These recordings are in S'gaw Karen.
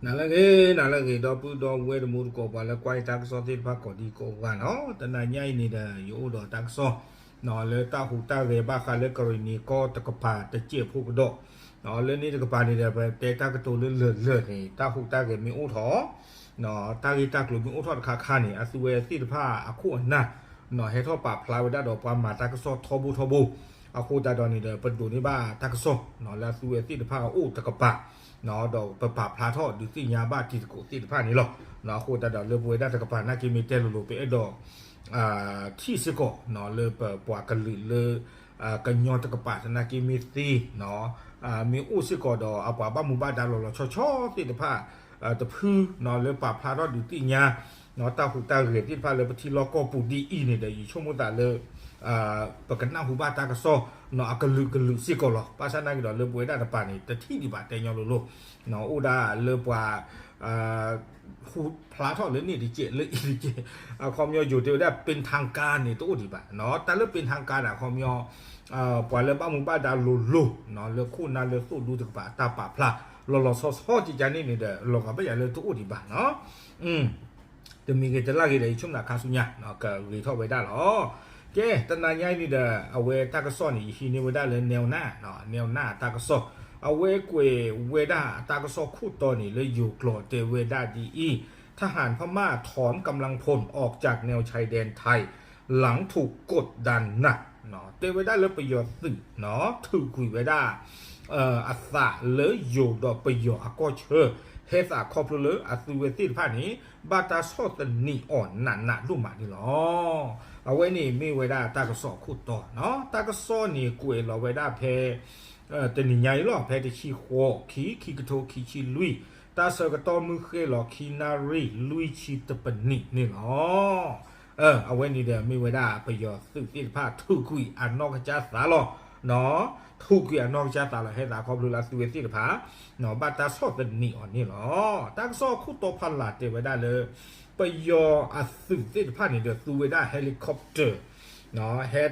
နၤလၢအဂ့ၤ နၤလၢအဂ့ၤ ဒီပုၢ်ဒီဝဲၢ်တံၤသကိး ပှၤလၢကွၢ်ယတၢ်ကစီၣ်သ့ၣ်တဖၣ်ကိးဒံကိးဂၤနီၤ, တနၤညါအံၤန့ၣ်ဒီး ယအိၣ်ဒီးတၢ်ကစီၣ် လၢတၢ်ဟူးတၢ်ဂဲၤဘၣ်ဃးလၢကရံၣ်နံၤကီၢ်တကပၤတစဲးဖိကဒီး, လၢန့ၣ်တကပၤန့ၣ်ဒီး ပတဲတၢ်ကတိၤလၢလၢၢ်လၢၢ်န့ၣ် တၢ်ဟူးတၢ်ဂဲၤမ့ၢ်အိၣ်ထီၣ် တၢ်ဂ့ၢ်တၢ်ကျိၤမ့ၢ်အိၣ်ထီၣ်တခါခါန့ၣ် အသုဝဲသ့ၣ်တဖၣ်အခိၣ်အနၢ် ဟဲထီၣ်ပာ်ဖျါဝဲဒၣ်ဒီးပှၤမၤတၢ်ကစီၣ်ထီဘိထီဘိ, အဃိသတးဒီးန့ၣ်ဒီး ပဒိးန့ၢ်ဘၣ်တၢ်ကစီၣ် လၢအသုဝဲသ့ၣ်တဖၣ်အအိၣ်တကပၤ ဒီးပပာ်ဖျါထီၣ်ဒုးသ့ၣ်ညါဘၣ်တံၤသကိးသ့ၣ်တဖၣ်န့ၣ်လီၤ. အဃိသတးဒီးလၢပဝဲဒၣ်တကပၤနာ်က့မ့ၢ်တဲလိၤလိၤ ပအဲၣ်ဒိး ထံၣ်စ့ၢ်ကီး လၢပပှၤကလုာ်လၢ ကညီတကပၤသနာ်က့မ့ၢ်သ့ မ့ၢ်အိၣ်စ့ၢ်ကီးဒီးအပှၤဘၣ်မူဘၣ်ဒါလီၤလီၤဆီဆီသ့ၣ်တဖၣ် တဖု လၢပာ်ဖျါထီၣ်ဒုးသ့ၣ်ညါ တၢ်ဟူးတၢ်ဂဲၤသ့ၣ်တဖၣ်လၢပထံလီၢ်ကီၢ်ပူၤဒ်အံၤန့ၣ်ဒီး ယဆိကမိၣ်သးလၢ ပကနၢ်ဟူဘၣ်တၢ်ကစီၣ် အကလုာ်ကလုာ်စ့ၢ်ကီးလီၤ. ဘၣ်ဆၣ်နာ်က့ဒီးလၢပဝဲဒၣ်တကပၤန့ၣ် တထံၣ်ဒံးဘၣ်တဲညီလိၤလိၤ အိၣ်ဒၣ်လၢပှၤ ဟူးဖျါထီၣ်လၢန့ၣ်တကဲးလၢအံၤတကဲး အခီပညီယိၤတဲဝဲဒၣ် ပ့ထါကါန့ၣ် တအိၣ်ဒံးဘၣ် တၢ်လၢပ့ထါကါန့ၣ် အခီပညီ ပှၤလၢဘၣ်မူဘၣ်ဒါလိၤလိၤ လၢခိၣ်နၢ်လၢသိၣ်ဒူတကပၤအတၢ်ပာ်ဖျါ လီၤလီၤဆီဆီကကန့ၣ်န့ၣ်ဒီး လီၤဂာ်ဘၣ်ယၤလၢတအိၣ်ဒံးဘၣ်နီၤ တမံၤဂ့ၤတလၢ်ဂ့ၤဒီး ယဆိကမိၣ်သးခါဆူညါ ကဂ့ၤထီၣ်ဝဲဒၣ်လီၤ. ကဲ တနၤညါအံၤန့ၣ်ဒီး အဝဲတၢ်ကစီၣ်န့ၣ် ယဟံးန့ၢ်ဝဲဒၣ်လၢ နဲဝ်နၢ် နဲဝ်နၢ်တၢ်ကစီၣ် အဝဲကွဲးဝဲဒၣ်တၢ်ကစီၣ်ခိၣ်တီန့ၣ် လၢယိၤကျိာ်တဲဝဲဒၣ်ဒ်အံၤ ทหารพม่าถอนกำลังพลออกจากแนวชายแดนไทย หลังถูกกดดันหนัก တဲဝဲဒၣ်လၢပယီၤသုး ထုးကွံာ်ဝဲဒၣ် အသးလၢယိၤဒီးပယီၤအကီၢ်ဆၢ ဟဲသးခီဖျိလၢအသုဝဲသ့ၣ်တဖၣ်န့ၣ် ဘၣ်တၢ်ဆီၣ်သနံးအီၤနးနးဒိၣ်မးန့ၣ်လီၤ. အဝဲန့ၣ်မ့ၢ်ဝဲဒၣ်တၢ်ကစီၣ်အခိၣ်တီနီၤ တၢ်ကစီၣ်န့ၣ်ကွဲးလီၤဝဲဒၣ်ဖဲ တနံၤညါအံၤလီၤ ဖဲတဆံဃိး ခံ ခံကထိခံဆံလွံၢ် တၢ်ဆၢကတီၢ်မုၢ်ဃ့ၢ်လီၤခံနၣ်ရံၣ်လွံၢ်ဆံတပနံးန့ၣ်လီၤ. အဝဲန့ၣ်ဒီးမ့ၢ်ဝဲဒၣ်ပယီၤသုးသ့ၣ်တဖၣ်ထုးကွံာ်အနီၢ်ကစၢ်သးလီၤ ထုးကွံာ်အနီၢ်ကစၢ်သးလီၤ ဟဲသးခီဖျိလၢအသုဝဲသ့ၣ်တဖၣ် ဘၣ်တၢ်ဆီၣ်သနံးအီၤန့ၣ်လီၤ. တၢ်ကစီၣ်အခိၣ်တီဖးလၢ်တဲဝဲဒၣ်လၢ ပယီၤအသုးသ့ၣ်တဖၣ်န့ၣ်ဒီး သူဝဲဒၣ် helicopter ဟဲ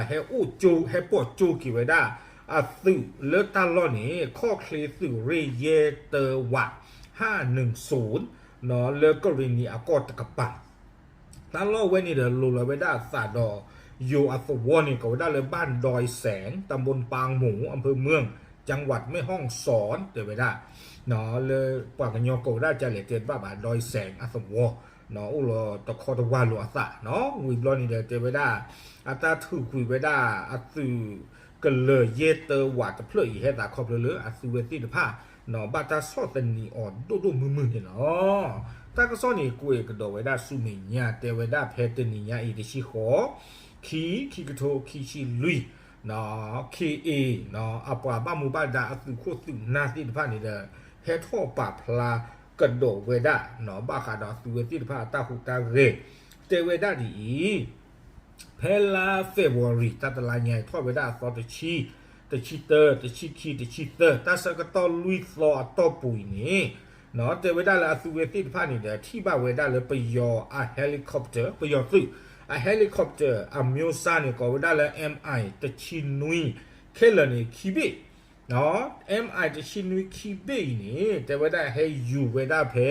ဟဲအိၣ်ကၠိ ဟဲပိာ်ကၠိက့ၤဝဲဒၣ် အသုးလၢတၢ်လီၢ်န့ၣ် ခီၣ်ချ့သုးရ့ၣ်ယဲၢ်တၢဝး ဟးနုၣ်စိၣ် လၢကရံၣ်နံၤအကီၢ်တကပၤ တၢ်လီၢ်ဝဲန့ၣ်ဒီး လိၤလီၤဝဲဒၣ်အသးဒီး ယိၤအသဝီန့ၣ် ကိးဝဲဒၣ်လၢ บ้านดอยแสง ตำบลปางหมู อำเภอเมือง จังหวัดแม่ฮ่องสอน တဲဝဲဒၣ် လၢပှၤကညီကိးဝဲဒၣ်ကလဲၣ်တဲတဘၣ်ဘၣ် ดอยแสง အသဝီ အိၣ်လီၤတခီတဝၢ်လိာ်အသးနီၤ ဝံၤဘျီန့ၣ်ဒီး တဲဝဲဒၣ် အတၢ်ထုးကွံာ်ဝဲဒၣ်အသုးကလၢၤယဲၢ်တၢဝးတဖျၢၣ်အံၤ ဟဲသးခီဖျိလၢအသုးဝဲသ့ၣ်တဖၣ် ဘၣ်တၢ်ဆီၣ်သနံးအီၤဒိၣ်ဒိၣ်မုၢ်မုၢ်န့ၣ်လီၤ. တၢ်ကစီၣ်န့ၣ် ကွဲးကဒီးဝဲဒၣ်ဆူမဲာ်ညါ တဲဝဲဒၣ်ဖဲတနံၤညါအံၤ တဆံဃိး ခံ ခံကထိခံဆံလွံၢ် ခ့အ့ အပှၤဘၣ်မူဘၣ်ဒါအသုးခိၣ်သုးနၢ်သ့ၣ်တဖၣ်န့ၣ်ဒီး ဟဲထီၣ်ပာ်ဖျါကဒီးဝဲဒၣ် ဘၣ်ဃးဒီးအသုးဝဲသ့ၣ်တဖၣ်အတၢ်ဟူးတၢ်ဂဲၤ တဲဝဲဒၣ်ဒ်အံၤ ဖဲလါ February တၢ်တလါညါအံၤ ထီၣ်ဝဲဒၣ်အသီတဆံ, တဆံတၢ, တဆံခံ, တဆံသၢ, တၢ်ဆၢကတီၢ်လွံၢ်သီအတီၢ်ပူၤအံၤန့ၣ် တဲဝဲဒၣ်လၢအသုးဝဲသ့ၣ်တဖၣ်န့ၣ်ဒီး ထံၣ်ဘၣ်ဝဲဒၣ်လၢပယီၤအ helicopter ပယီၤသုးအ helicopter အမျိုးအစားန့ၣ် ကိးဝဲဒၣ်လၢ MI တဆံနွံ ခဲလၢာ်န့ၣ် ခံဘ့ၣ် MI တဆံနွံခံဘ့ၣ်အံၤန့ၣ် တဲဝဲဒၣ်ဟဲယူၤဝဲဒၣ်ဖဲ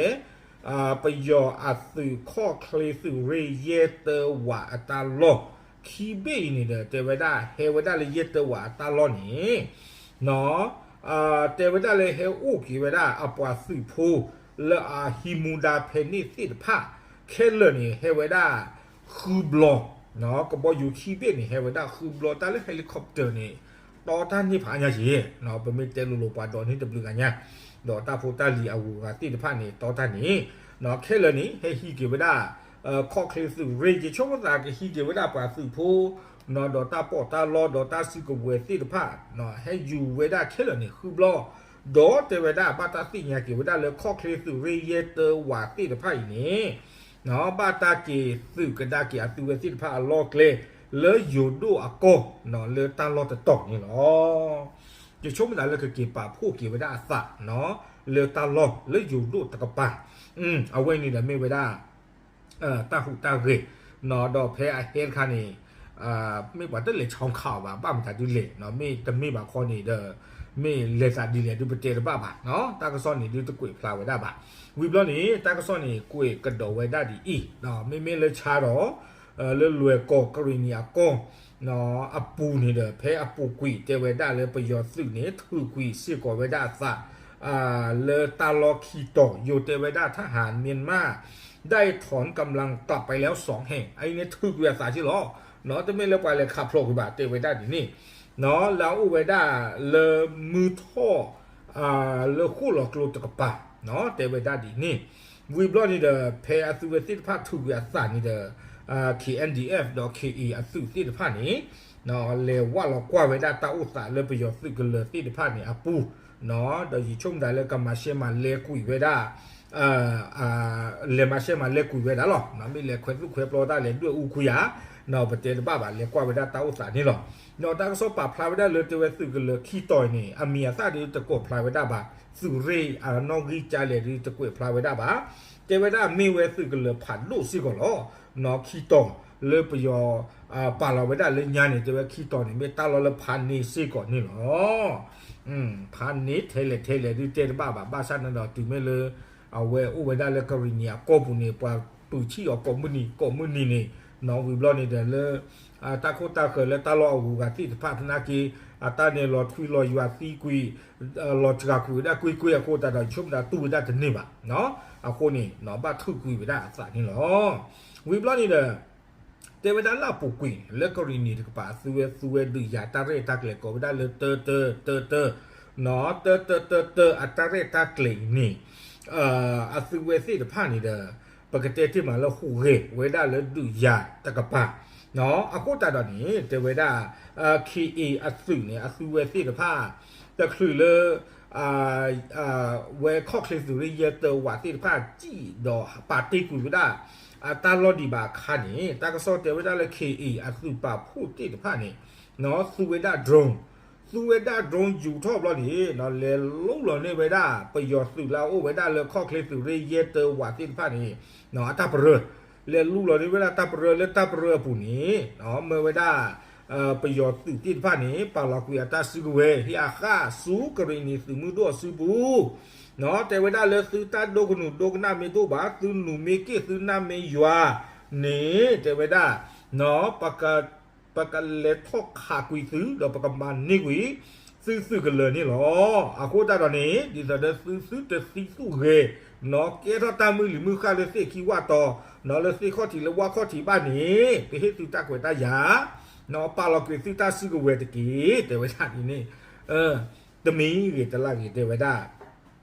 ပယီၤအသုးခီၣ်ချ့သုးရ့ၣ်ယဲၢ်တၢဝးအတၢ်လီၢ် ခံဘ့ၣ်အံၤန့ၣ်ဒီး တဲဝဲဒၣ်ဟဲဝဲဒၣ်လၢယဲၢ်တၢဝးအတၢ်လီၢ်န့ၣ် တဲဝဲဒၣ်လၢဟဲအိၣ်က့ၤဝဲဒၣ်အပှၤသုးဖိ လၢအဟံးမူဒါဖဲန့ၣ်သ့ၣ်တဖၣ် ခဲလၢာ်န့ၣ် ဟဲဝဲဒၣ်ဃုဘျီ ကဘီယူၤခံဘ့ၣ်န့ၣ် ဟဲဝဲဒၣ်ဃုဘျီ တၢ်လၢ helicopter န့ၣ် တီတၢ်န့ၢ်ဖးညါက့ၤ ပမ့ၢ်တဲလိၤလိၤပှၤဒိးန့ၢ်တဘျုးဂၤညါ ဒီးတၢ်ဖိတၢ်လံၤအဂုၤအဂၤသ့ၣ်တဖၣ်န့ၣ် တီတၢ်န့ၣ် ခဲလၢာ်န့ၣ် ဟဲဟံးက့ၤဝဲဒၣ် ခီၣ်ချ့သုးရ့ၣ် ယဆိကမိၣ်သးကဟံးက့ၤဝဲဒၣ်ပှၤသုးဖိ ဒီးတၢ်ပီးတၢ်လီ ဒီးတၢ်စုကဝဲၤသ့ၣ်တဖၣ် ဟဲယူၤဝဲဒၣ်ခဲလၢာ်န့ၣ်ဃုဘျီ ဒီးတဲဝဲဒၣ်ဘၣ်တၢ်သ့ၣ်ညါက့ၤဝဲဒၣ်လၢခီၣ်ချ့သုးရ့ၣ်ယဲၢ်တၢဝးသ့ၣ်တဖၣ်အံၤန့ၣ် ဘၣ်တၢ်က့ၤသုးကဒါက့ၤအသုးဝဲသ့ၣ်တဖၣ်အလီၢ်ကျဲ လၢယိၤဒိၣ်အကီၢ် လၢတၢ်လီၢ်တတီၤန့ၣ်လီၤ. ယဆိကမိၣ်သးလၢကက့ၤပာ်ဖှိၣ်က့ၤဝဲဒၣ်အသး လၢတၢ်လီၢ်လၢယိၤဒိၣ်တကပၤ အဝဲန့ၣ်ဒီးမ့ၢ်ဝဲဒၣ် တၢ်ဟူးတၢ်ဂဲၤ ဒီးဖဲအဟဲတခါန့ၣ် မ့ၢ်ပှၤတလဲၤဆီခးအီၤဘၣ် ဘၣ်မတၤဒုလဲၣ် မ့ၢ်တမ့ၢ်ဘၣ်ခီန့ၣ်ဒီး မ့ၢ်လဲၤသးဒ်လဲၣ်ဒုးပတဲတဘၣ်ဘၣ်, တၢ်ကစီၣ်န့ၣ်ဒုးတကွဲးဖျါဝဲဒၣ်ဘၣ်. ဝံၤဘျီန့ၣ် တၢ်ကစီၣ်န့ၣ်ကွဲးကဒီးဝဲဒၣ်ဒ်အံၤ, မ့မ့ၢ်လၢဆါဒီး လၢလွဲၢ်ကီၢ်ကရံၣ်နံၤအကီၢ် အပူၤန့ၣ်ဒီး ဖဲအပူၤကွံာ်တဲဝဲဒၣ်လၢပယီၤသုးန့ၣ် ထုးကွံာ်စ့ၢ်ကီးဝဲဒၣ်အသး လၢတၢ်လီၢ်ခံတီၤ ယိၤတဲဝဲဒၣ် ทหารเมียนมาได้ถอนกำลังกลับไปแล้วสองแห่ง အအံၤန့ၣ်ထုးကွံာ်အသးက့လီၤ. တမ့ၢ်လၢပှၤလဲၤခးဖျိးကွံာ်ဘၣ် တဲဝဲဒၣ်ဒ်န့ၣ် လၢအအိၣ်ဝဲဒၣ်လၢမုၢ်ထီၣ် လၢဃိၣ်လီၤကျိတကပၤ တဲဝဲဒၣ်ဒ်န့ၣ်. ဝံၤဘျီန့ၣ်ဒီး ဖဲအသုဝဲသ့ၣ်တဖၣ်ထုးကွံာ်အသးန့ၣ်ဒီး K N D F ဒီး K A အသုးသ့ၣ်တဖၣ်န့ၣ် လဲၤဝၢ်လီၤကွၢ်ဝဲဒၣ်တၢ်အိၣ်သးလၢပယီၤသုးကလၢၤသ့ၣ်တဖၣ်န့ၣ်အပူၤ ဒီးယဆိကမိၣ်သးလၢကမၤရှဲမၤလဲကွံာ်ဝဲဒၣ် လဲၤမၤရှဲမၤလဲကွံာ်ဝဲဒၣ်လီၤ. မ့ၢ်လဲၤခွဲးသူၣ်ခွဲးပျီတၢ်လဲၤဒွဲၣ်အူခွံဧါ, ပတဲတဘၣ်ဘၣ် လဲၤကွၢ်ဝဲဒၣ်တၢ်အိၣ်သးန့ၣ်လီၤ. ဒီးတၢ်ကစီၣ်ပာ်ဖျါဝဲဒၣ်လၢတဲဝဲသုးကလၢၤခံတီၤန့ၣ် အမံၤအသၣ်ဒုးတကိးဖျါဝဲဒၣ်ဘၣ်, သုးရ့ၣ်အနီၣ်ဂံၢ်ကလဲၣ်ဒုးတကွဲးဖျါဝဲဒၣ်ဘၣ်. တဲဝဲဒၣ်မ့ၢ်ဝဲသုးကလၢၤဖးဒိၣ်စ့ၢ်ကီးလီၤ. ခံတီၤလၢပယီၤ ပာ်လီၤဝဲဒၣ်လၢညါန့ၣ် တဲဝဲခံတီၤန့ၣ် မ့ၢ်တၢ်လီၢ်လၢဖးန့ၢ်စ့ၢ်ကီးန့ၣ်လီၤ. ဖးန့ၢ်ထဲလဲၣ်ထဲလဲၣ်ဒုးတဲတဘၣ်ဘၣ်, ဘၣ်ဆၣ်န့ၣ်ဒီးတုၤမ့ၢ်လၢ အဝဲအိၣ်ဝဲဒၣ်လၢကရံၣ်နံၤအကီၢ်ပူၤန့ၣ် ပှၤပုာ်ဆံၣ်အီၤကိးမုၢ်နံၤကိးမုၢ်နံၤန့ၣ် ဝံၤဘျီန့ၣ်ဒီးလၢ တၢ်ခိၣ်တၢ်ဃၢၤလၢတၢ်လီၢ်အဂုၤအဂၤသ့ၣ်တဖၣ်သနာ်က့ အတၢ်န့ၣ်လီၤထွံလီၤယွၤသံကွံာ် လီၤစှၤကွံာ်ဝဲဒၣ်ကွ့ၢ်ကွ့ၢ်အဃိသတးဒီး ယဆိကမိၣ်သးတူၢ်ဝဲဒၣ်တန့ၢ်ဘၣ်. အဃိန့ၣ် ဘၣ်ထုးကွံာ်ဝဲဒၣ်အသးန့ၣ်လီၤ. ဝံၤဘျီန့ၣ်ဒီး တဲဝဲဒၣ်လၢအပူၤကွံာ် လၢကရံၣ်နံၤတကပၤ အသုဝဲသုဝဲဒုးယၤတၢ်ရဲၣ်တၢ်ကျဲၤကိးဝဲဒၣ်လၢတၢတၢ တၢတၢ တၢတၢတၢအတၢ်ရဲၣ်တၢ်ကျဲၤန့ၣ် အသုဝဲသ့ၣ်တဖၣ်န့ၣ်ဒီး ပကတဲတ့ၢ်မးလၢဟူးဂဲၤဝဲဒၣ်လၢဒုးယၤတကပၤ အဃိသတးဒီးန့ၣ် တဲဝဲဒၣ် K A အသုးန့ၣ် အသုဝဲသ့ၣ်တဖၣ် တချုးလၢ ဝဲခီၣ်ချ့သုးရ့ၣ်ယဲၢ်တၢဝးသ့ၣ်တဖၣ်စံၣ်ဒီးပာ်တ့ၢ်ကွံာ်ဝဲဒၣ် အတၢ်လီၢ်ဒံးဘၣ်အခါန့ၣ် တၢ်ကစီၣ်တဲဝဲဒၣ်လၢ K A အသုးပာ်ဖှိၣ်သ့ၣ်တဖၣ်န့ၣ် သူဝဲဒၣ် drone သူဝဲဒၣ် drone ယူၤထီၣ်ဘျီန့ၣ် လဲၤလူလီၤန့ၢ်ဝဲဒၣ် ပယီၤသုးလၢအအိၣ်ဝဲဒၣ်လၢခီၣ်ချ့သုးရ့ၣ်ယဲၢ်တၢဝးသ့ၣ်တဖၣ်န့ၣ် အတၢ်ပရၢ လဲၤလူလီၤန့ၢ်ဝဲဒၣ်တၢ်ပရၢ လၢတၢ်ပရၢအပူၤန့ၣ် မၢဝဲဒၣ် ပယီၤသုးသ့ၣ်တဖၣ်န့ၣ် ပာ်လီၤကွံာ်အတၢ်စုကဝဲၤ ဟ့ၣ်အဃၣ်ဆူကရံၣ်နံၤသုးမုၢ်ဒိၣ်အစုပူၤ တဲဝဲဒၣ်လၢသုတၢ်ဒိကနူၤဒိကနၣ်မ့ၢ်တအိၣ်ဘၣ် သုနူၤမ့ၢ်က့ၣ်သုနၢ်မ့ၢ်ယွၤန့ၣ် တဲဝဲဒၣ် ပကလဲၤထီၣ်ခးကွံာ်သု ဒီးပကမၤန့ၢ်ကွံာ် သုသုးကလၢၤန့ၣ်လီၤ. အဃိသတးဒီးန့ၣ် ဒ်သိးဒီးသုသုတသံသူၣ်ဂဲၤ ကဲထီၣ်တၢ်မုၢ်လံၤမုၢ်ဃၣ်လၢသ့ၣ်ခံဝၣ်တီၤ လၢသ့ၣ်ခီၣ်ထံးလၢဝၣ်ခီၣ်ထံးဘၣ်န့ၣ် ပဟ့ၣ်သုတၢ်ခွဲးတၢ်ယာ် ပာ်လီၤကွံာ်သုတၢ်စုကဝဲၤတက့ၢ် တဲဝဲဒၣ်ဒ်န့ၣ် တမံၤဂ့ၤတလၢ်ဂ့ၤတဲဝဲဒၣ်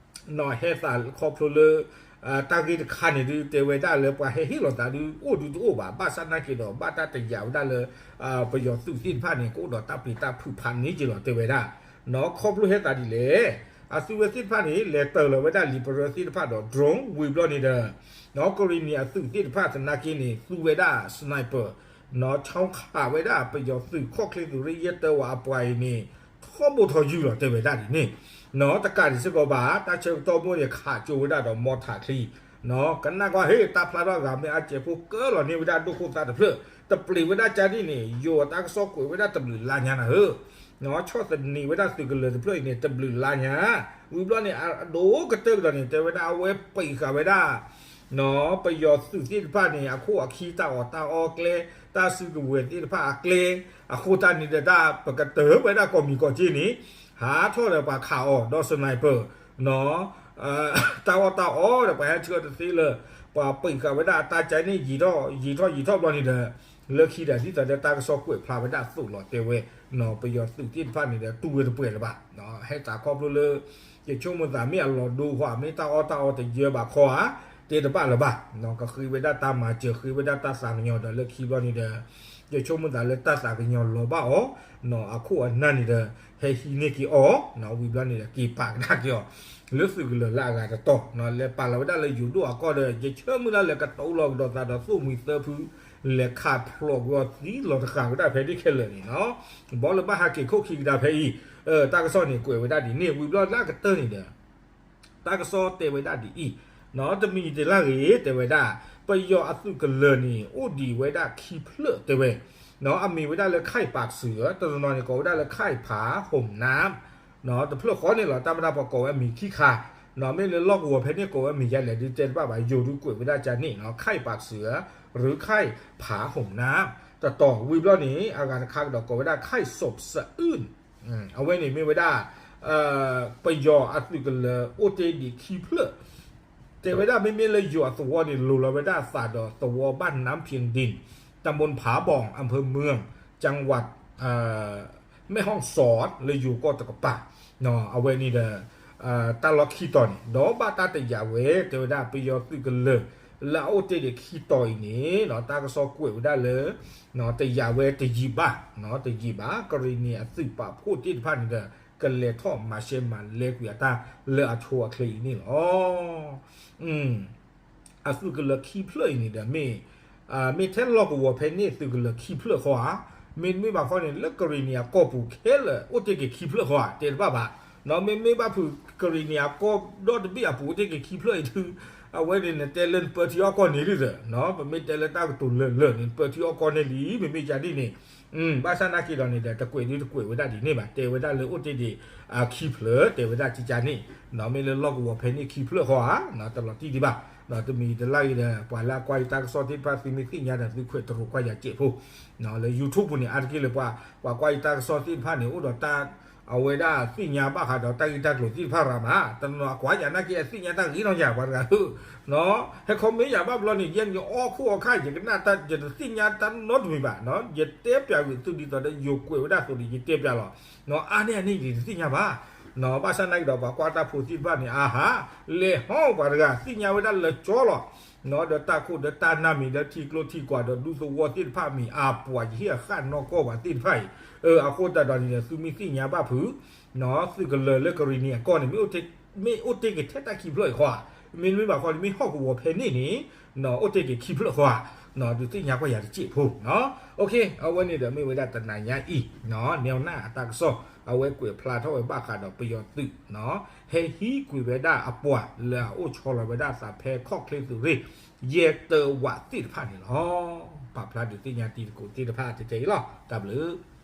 ဟဲသးခီဖျိလၢ တၢ်ဂ့ၢ်တခါန့ၣ်ဒုး တဲဝဲဒၣ်လၢပှၤဟဲဟ့ၣ်လီၤသးဒုး အိၣ်ဒုးတအိၣ်ဘၣ် ဘၣ်ဆၣ်နာ်က့ၤဒီး ဘၣ်တၢ်တယာ်ဝဲဒၣ်လၢ ပယီၤသုးသ့ၣ်တဖၣ်န့ၣ် ကအိၣ်ဒီးတၢ်ပျံၤတၢ်ဖုးဖးန့ၢ်က့ၤလီၤ တဲဝဲဒၣ် ခီဖျိဟဲသးဒ်လဲၣ် အသုဝဲသ့ၣ်တဖၣ်န့ၣ် လဲၤတၢၤလီၤဝဲဒၣ်လံာ်ပရၢသ့ၣ်တဖၣ်ဒီး drone ဝံၤဘျီန့ၣ်ဒီး ကရံၣ်နံၤအသုးသ့ၣ်တဖၣ်သနာ်က့န့ၣ် သူဝဲဒၣ် sniper ဆီခးဝဲဒၣ်ပယီၤသုးခီၣ်ချ့သုးရ့ၣ်ယဲၢ်တၢဝးအပှၤအံၤန့ၣ် ထီဘိထီယုၢ်လီၤ တဲဝဲဒၣ်ဒ်န့ၣ် တကးဒံးစ့ၢ်ကီးဘၣ် တၢ်ဆၢကတီၢ်မိၢ်န့ၣ် ခးကၠိဝဲဒၣ်ဒီးမီထးချံ ကနၣ်ကွၢ်ဟ့ၣ် တၢ်ဖျါထီၣ်အဂၤမ့ၢ်အါစဲးဖိကၢလီၤန့ၢ်ဝဲဒၣ်ဒိၣ်ခိၣ်သၣ်တဖျၢၣ် တပျံၤဝဲဒၣ်ကၢဒ်န့ၣ် ယိၤအတၢ်ကစီၣ်ကွဲးဝဲဒၣ်တဘျုးလါညါနၤဧၢ ဆီၣ်သနံးဝဲဒၣ်သုးကလၢၤတဖျၢၣ်အံၤန့ၣ် တဘျုးလါညါ ဝံၤဘျီန့ၣ် အဒိၣ်ကတၢၢ်ကဒီးန့ၣ် တဲဝဲဒၣ်အဝဲပံးဃာ်ဝဲဒၣ် ပယီၤသုးသ့ၣ်တဖၣ်န့ၣ် အခိၣ်အခံတၢ်အီၣ်တၢ်အီကျဲ တၢ်စုကဝဲၤသ့ၣ်တဖၣ်အကျဲ အဃိသတးန့ၣ်ဒီးတၢ်ပကတၢၢ်ဝဲဒၣ်ကိးမံၤကိးက့န့ၣ် ဟးထီၣ်ဒီးပှၤခးအီၤဒီး sniper တၢ်အီၣ်တၢ်အီဒီးပှၤဟဲဆှၢတသ့လၢၤ ပှၤပံးဃာ်ဝဲဒၣ်အတၢ်ကဲန့ၣ် ယံာ်ထီၣ်ယံာ်ထီၣ်ယံာ်ထီၣ်ဘျီန့ၣ်ဒီး လၢခံဒီးဒ်သိးဒီးတၢ်ကစီၣ်ကွဲးဖျါဝဲဒၣ်အသိးလီၤ တဲဝဲ ပယီၤသုးသ့ၣ်တဖၣ်န့ၣ်ဒီးတူၢ်ဝဲတပှဲၤလၢၤဘၣ် ဟဲသးခီဖျိလၢ ယဆိကမိၣ်သးမ့ၢ်အလီၤဒိကွၢ် မ့ၢ်တၢ်အီၣ်တၢ်အီတယၢဘၣ်ခီဧါ တဲတဘၣ်လၢၤဘၣ် ကဃ့ဝဲဒၣ်တၢ်မၤစၢၤ ဃ့ဝဲဒၣ်တၢ်သးကညီၤဒီးလၢခံဘျီန့ၣ်ဒီး ယဆိကမိၣ်သးလၢတၢ်သးကညီၤလီၤဘၣ်အီၤ အခိၣ်အနၢ်န့ၣ်ဒီး ဟဲဟံးန့ၢ်က့ၤအီၤ ဝံၤဘျီန့ၣ်ဒီးက့ၤပာ်ကဒါက့ၤအီၤ လၢသုးကလၢၤလၢအဂၤတတီၤ လဲၤပာ်လီၤဝဲဒၣ်လၢယိၤဒိၣ်အကီၢ်ဒီး ယဆၢမုၢ်လၢ်လၢကတိၤလီၤကဒီးသးဒီးသိၣ်မှံၤသၢဖု လဲၤခးဖျိးကွံာ်အီၤသံလီၤတဃာ်ဝဲဒၣ်ဖဲဒ့ခဲလၢာ်န့ၣ်လီၤ ဘီလၢဘၣ်ဟးက့ၤခိၣ်ခံကဒါဖဲအံၤ တၢ်ကစီၣ်န့ၣ်ကွဲးဝဲဒၣ်ဒ်န့ၣ် ဝံၤဘျီလၢအကတၢၢ်န့ၣ်ဒီး တၢ်ကစီၣ်တဲဝဲဒၣ်ဒ်အံၤ, တမံၤတလၢ်ဂ့ၤ တဲဝဲဒၣ် ပယီၤအသုးကလၢၤန့ၣ် အိၣ်ဒံးဝဲဒၣ်ခံဖျၢၣ်တဲဝဲ, အမံၤဝဲဒၣ်လၢ ခၢၣ်ဖးစၢၤ တနီၤနီၤန့ၣ် ကိးဝဲဒၣ်လၢ ခၢၣ်ဖး ဟိၣ်နၢမ် တဖျၢၣ်ဃီန့ၣ်လီၤ. တၢ်မ့ၢ်တၢ်ပှၤကိးဝဲအမံၤခံခါ, မ့ၢ်လၢလီၢ်ကဝီၤဖဲန့ၣ်ကိးဝဲမံၤယါလဲၣ်ဒုးတဲတဘၣ်ဘၣ်, ယိၤဒုးကွဲးဝဲဒၣ်ကန့ၣ် ခၢၣ်ပာ်စၢၤ ရူခၢၣ်ဖးဟိၣ်နၢ် တတီၤဝံၤဘျီန့ၣ် အဂၤတခါကဒီးကိးဝဲဒၣ် ခၢၣ်စီးစအုၣ် အဝဲန့ၣ်မ့ၢ်ဝဲဒၣ် ပယီၤအသုးကလၢၤအိၣ်တ့ၢ်ဒံးခံဖျၢၣ် တဲဝဲဒၣ်မ့မ့ၢ်လၢယိၤအသဝီန့ၣ် လိၤလီၤဝဲဒၣ်အသးဒီးသဝီဘၣ်နၢဖံဒံၣ် တၢ်မူၣ်ဖးဘီၣ် အၣ်ဖၢမုၢ် ကၠၣ်ဝး မဲၣ်ဟီၣ်စီၣ် လၢယိၤကီၢ်တကပၤ အဝဲန့ၣ်ဒီး တၢ်လီၢ်ခံတီၤန့ၣ် ဒီးဘၣ်တၢ်တယာ်ဝဲ တဲဝဲဒၣ်ပယီၤသုးကလၢၤ လၢအအိၣ်တ့ၢ်ဒံးခံတီၤအံၤန့ၣ် တၢ်ကစီၣ်ကွဲးဝဲဒၣ်လၢ တယာ်ဝဲတယံာ်ဘၣ် တယံာ်ဘၣ် ကရံၣ်နံၣ်အသုးပာ်ဖှိၣ်သ့ၣ်တဖၣ်န့ၣ်ဒီး ကလဲၤထီၣ်မၤရှဲမၤလဲကွံာ်အတၢ်လၢအဆိအချ့အံၤန့ၣ်လီၤ. အသုးကလၢၤခံဖျၢၣ်အံၤန့ၣ်ဒီး မ့ၢ် မ့ၢ်ထဲလီၢ်ကဝီၤဖဲန့ၣ်သုးကလၢၤခံဖျၢၣ်ဃီဧါ, မ့တမ့ၢ်ဘၣ်ဃီန့ၣ် လၢကရံၣ်နံၣ်အကီၢ်ပူၤခဲလၢာ်အိၣ်တ့ၢ်က့ၤခံဖျၢၣ်ဃီဧါ တဲတဘၣ်ဘၣ်. မ့မ့ၢ်ဘၣ်ဖုးကရံၣ်နံၣ်အကီၢ်ဒီတဘ့ၣ်အပူၤအိၣ်တ့ၢ်က့ၤခံဖျၢၣ်အံၤဒုး အဝဲန့ၣ်နတဲလၢနပၢထံအီၣ်ကီၢ်န့ၣ်ဒ်သိး ပမ့ၢ်တဲလၢတၢ်ကတိၤလၢာ်လၢာ်န့ၣ် နပၢထံအီၣ်ကီၢ်န့ၣ်လံ မ့မ့ၢ်ယၤဒ်န့ၣ် ဘၣ်ဆၣ်နာ်က့ဒီးန့ၣ်ဒီး တကွဲးဒုတကွဲးဝဲဒၣ်ဒ်န့ၣ်ဘၣ် တဲဝဲဒၣ်လၢအိၣ်တ့ၢ်ဒံး ခံဖျၢၣ် တဲဝဲဒၣ်ကကန့ၣ် မ့ၢ်လၢလီၢ်ကဝီၤဖဲန့ၣ်ခံဖျၢၣ်ဃီဧါ တလီၤတံၢ်ဒံးဘၣ်. တမံၤတလၢ်အံၤဒီး ပှၤလၢအကွၢ်ယတၢ်ကစီၣ်သ့ၣ်တဖၣ် သုမ့ၢ်သ့ၣ်ညါဒီးသုခွဲးတရိးကွၢ်ယၤစဲးဖိ လၢ YouTube ပူၤန့ၣ် အါတက့ၢ်လၢပှၤ ပှၤကွၢ်ယတၢ်ကစီၣ်သ့ၣ်တဖၣ်န့ၣ် အိၣ်ဒီးတၢ် အဝဲဒၣ်သ့ၣ်ညါဘၣ်ဃးဒီးတၢ်ဂ့ၢ်တၢ်ကျိၤသ့ၣ်တဖၣ်ရၤမး တနီၤအကွၢ်ယၤနာ်က့အသ့ၣ်ညါတၢ်ဂ့ၤနီၢ်ယၤပှၤတဂၤဧၢ ဟဲ comment ယၤဘၣ်ဘျီန့ၣ် ယဲန့ၣ်ယအီၣ်ခိၣ်အီၣ်ခါ ယကနၣ်တၢ် ယတသ့ၣ်ညါတၢ်နီတမံၤဘၣ် ယတဲပျးဂ့ၤသုဒ်သိးဒီးယိၤကွဲးဝဲဒၣ်သိးဒီး ယတဲပျးလီၤ အါန့ၢ်အန့ၣ်ယတသ့ၣ်ညါဘၣ် ဘၣ်ဆၣ်နာ်က့ဒီးပှၤကွၢ်တၢ်ဖိသ့ၣ်တဖၣ်န့ၣ် အါဟး လဲၤဟီၣ်ပှၤတဂၤ သ့ၣ်ညါဝဲဒၣ်လၢကၠီလီၤ ဒီးတၢ်ခိၣ်ဒီးတၢ်နၢ်မံၤဒီးထံကျိထံကွာ်ဒီးဒူသဝီသ့ၣ်တဖၣ်မံၤ အပှၤယဟ့ၣ်အဃၣ်နီၢ်ကီၢ်ပှၤသ့ၣ်တဖၣ်အံၤ အဃိသတးဒီးန့ၣ်ဒီး သုမ့ၢ်သ့ၣ်ညါဘၣ်ဖုး သုးကလၢၤလၢကရံၣ်နံၣ်အကီၢ်န့ၣ် မ့ၢ်အိၣ်တ့ၢ်က့ၤထဲတၢ်ခံဖျၢၣ်အံၤဃီဧါ, မ့တမ့ၢ်ဘၣ်ဃီန့ၣ် မ့ၢ်ဟီၣ်ကဝီၤဖဲန့ၣ်န့ၣ် အိၣ်တ့ၢ်က့ၤခံဖျၢၣ်ဃီဧါ, ဒုးသ့ၣ်ညါကွၢ်ယၤတစဲးဖိနီၤ. အဝဲန့ၣ်ဒီးမ့ၢ်ဝဲဒၣ်တနၤညါအံၤ နဲနၢ်အတၢ်ကစီၣ် အဝဲကွဲးဖျါထီၣ်ဝဲဘၣ်ဃးဒီးပယီၤသုး ဟဲဟံးကွံာ်ဝဲဒၣ်အပှၤလၢအအိၣ်ဆီလီၤဝဲဒၣ်အသးဖဲခီၣ်ချ့သုးရ့ၣ် ယဲၢ်တၢဝးသ့ၣ်တဖၣ်န့ၣ်လီၤ. ပာ်ဖျါဒုးသ့ၣ်ညါတံၤသကိးသ့ၣ်တဖၣ်ထဲအံၤလီၤ. တၢ်ဘျုး